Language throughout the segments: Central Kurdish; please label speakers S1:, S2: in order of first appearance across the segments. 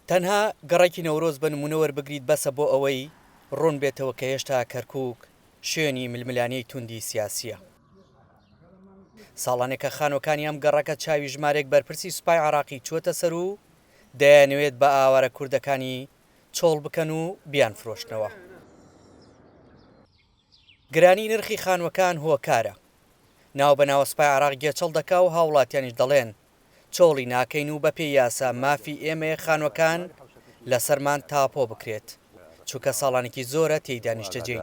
S1: تەنها گەڕەکی نەورۆز بە نموونە وەربگریت بەسە بۆ ئەوەی ڕوون بێتەوە کە هێشتا کەرکووک شوێنی ململانێی توندی سیاسییە. ساڵانێکە خانووەکانی ئەم گەڕەکە چاوی ژمارەیەک بەرپرسی سوپای عێراقی چووەتە سەر و دەیانەوێت بە ئاوارە کوردەکانی چۆڵ بکەن و بیانفرۆشنەوە. گرانی نرخی خانووەکان هۆکارە. ناو بە ناوە سوپای عێراق گێچەڵ دەکا و هاوڵاتیانیش دەڵێن چۆڵی ناکەین و بەپێی یاسا مافی ئێمەیە خانووەکان لەسەرمان تاپۆ بکرێت، چونکە ساڵانێکی زۆرە تێیدا نیشتەجێین.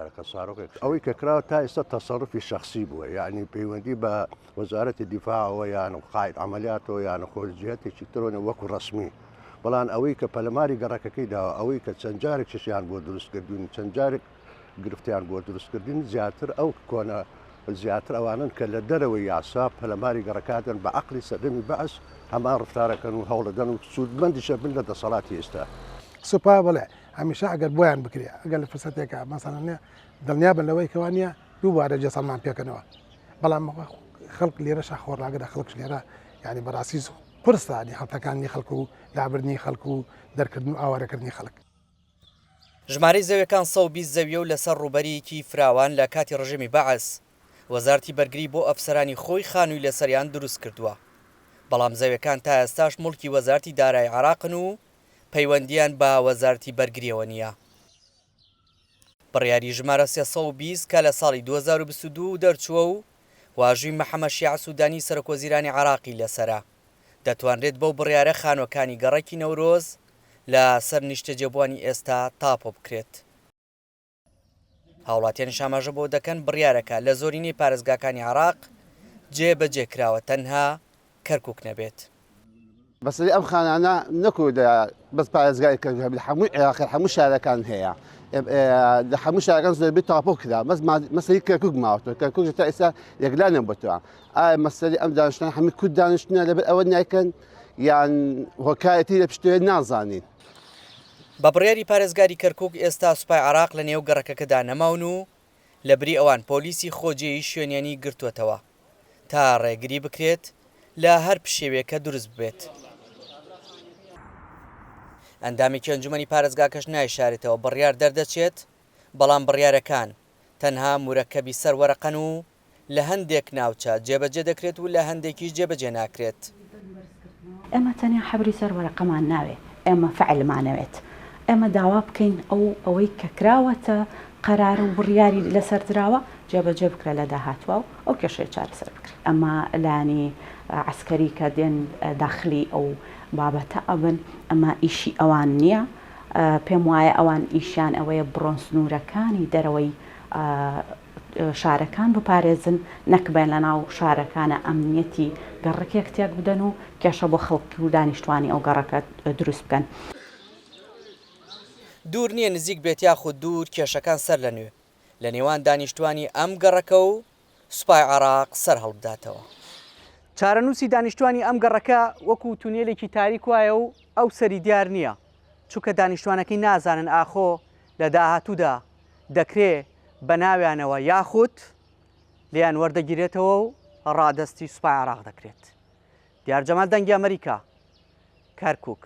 S2: ئەوەی کە کراوە تا ئێستا تەسەروفی شەخسی بووە، یەعنی پەیوەندی بە وەزارەتی دیفاعەوە یان قائید عەمەلیاتەوە یان خۆ جیهەتێکی ترەوە نیە وەکو ڕەسمی، بەڵام ئەوەی کە پەلەماری گەڕەکەکەی داوە، ئەوەی کە چەند جارێک شتیان بۆ دروست کردوین، چەند جارێک گرفتیان بۆ دروستکردن زیاتر ئەو کۆنە زیاتر ئەوانن کە لە دەرەوەی یاسا پەلەماری گەڕەکاتن بە عقلی سەردەمی بەعس هەمان ڕفتارەکەن و هەوڵەدەن و سوودمەندیشە بن لە دەسەڵاتی ئێستا.
S3: سوپا بڵێ هەمیشە ئەگەر بۆیان بکرێ ئەگەر لە فرسەتێکا مەسەلەن نیە دڵنیا بن لەوەی کەوا نیە دووبارە جێسەڵمان پێکەنەوە بەڵام خەڵک لێرەشا خۆڕاگرە خەڵکش لێرە یعنی بەڕاستی قورسە یعنی هەڵتەکانی خەڵک و لابردنی خەڵک و دەرکردن و ئاوارەکردنی خەڵک.
S1: ژمارەی زەویەکان 120 زەویە و لەسەر ڕووبەریکی فراوان لە کاتی ڕژێمی بەعس، وەزارەتی بەرگری بۆ ئەفسەرانی خۆی خانووی لەسەریان دروستکردووە. بەڵام زەویەکان تا ئێستاش موڵکی وەزارەتی دارایی عێراقن و پەیوەندییان بە وەزارەتی بەرگرییەوە نییە. بڕیاری ژمارە 320 کە لە ساڵی 2022 دەرچووە و واژووی محەمەد شیاع سودانی سەرۆکوەزیرانی عێراقی لەسەرە، دەتوانرێت بەو بڕیارە خانووەکانی گەڕەکی نەورۆز لە سەر نیشتەجێبووانی ئێستا تاپۆ بکرێت. هاوڵاتیانیش ئاماژە بەوە دەکەن، بڕیارەکە لە زۆرینەی پارێزگاکانی عێراق جێبەجێ کراوە تەنها کەرکوک نەبێت.
S4: مەسەلەی ئەم خانانە نەکو لە بەس پارێزگای کەرکوک هەبێت، لە هەموو عێراق لە هەموو شارەکان هەیە. لە هەموو شارەکان زۆربەی تاپۆ کرا، بەس مەسەلەی کەرکوک ماوەتەوە. کەرکوک تا ئێستا یەکلا نەبووەتەوە. ئایا مەسەلەی ئەم دانیشتنە هەمووی کورد دانیشتنە لەبەر ئەوە نایکەن یان هۆکارێتی لە پشتەوەی نازانین.
S1: بە بڕیاری پارێزگاری کەرکوک ئێستا سوپای عێراق لە نێو گەڕەکەکەدا نەماون و لە بری ئەوان پۆلیسی خۆجێیی شوێنیانی گرتووەتەوە تا ڕێگری بکرێت لە هەر پشێوێک کە دروست ببێت. ئەندامێکی ئەنجومەنی پارێزگاکەش نایشارێتەوە بڕیار دەردەچێت، بەڵام بڕیارەکان تەنها مورەکەبی سەر وەرەقەن و لە هەندێک ناوچە جێبەجێ دەکرێت و لە هەندێکیش جێبەجێ ناکرێت.
S5: ئێمە تەنیا حەبری سەر وەرەقەمان ناوێ، ئێمە فعلمانەوێت. ئێمە داوا بکەین ئەو ئەوەی کە کراوەتە قەرار و بڕیاری لەسەر دراوە جێبەجێ بکرێت لە داهاتووا و ئەو کێشەیە چارەسەر بکرێت. ئەمە لایەنی عەسکەری کە دێن داخلی ئەو بابەتە ئەبن، ئەمە ئیشی ئەوان نییە. پێم وایە ئەوان ئیشیان ئەوەیە بڕۆن سنوورەکانی دەرەوەی شارەکان بپارێزن نەک بێن لەناو شارەکانە ئەمنیەتی گەڕەکێک تێک بدەن و کێشە بۆ خەڵک و دانیشتوانی ئەو گەڕەکە دروست بکەن.
S1: دوور نییە نزیک بێت یاخود دوور کێشەکان سەر لە نوێ لە نێوان دانیشتوانی ئەم گەڕەکە و سوپای عێراق سەر هەڵبداتەوە. چارەنووسی دانیشتوانی ئەم گەڕەکە وەکو تونێلێکی تاریک وایە و ئەو سەری دیار نییە، چونکە دانیشتوانەکەی نازانن ئاخۆ لە داهاتوودا دەکرێ بە ناویانەوە یاخود لێیان وەردەگیرێتەوە و ڕادەستی سوپای عێراق دەکرێت. دیار جەمال دەنگی ئەمەریکا، کەرکوک.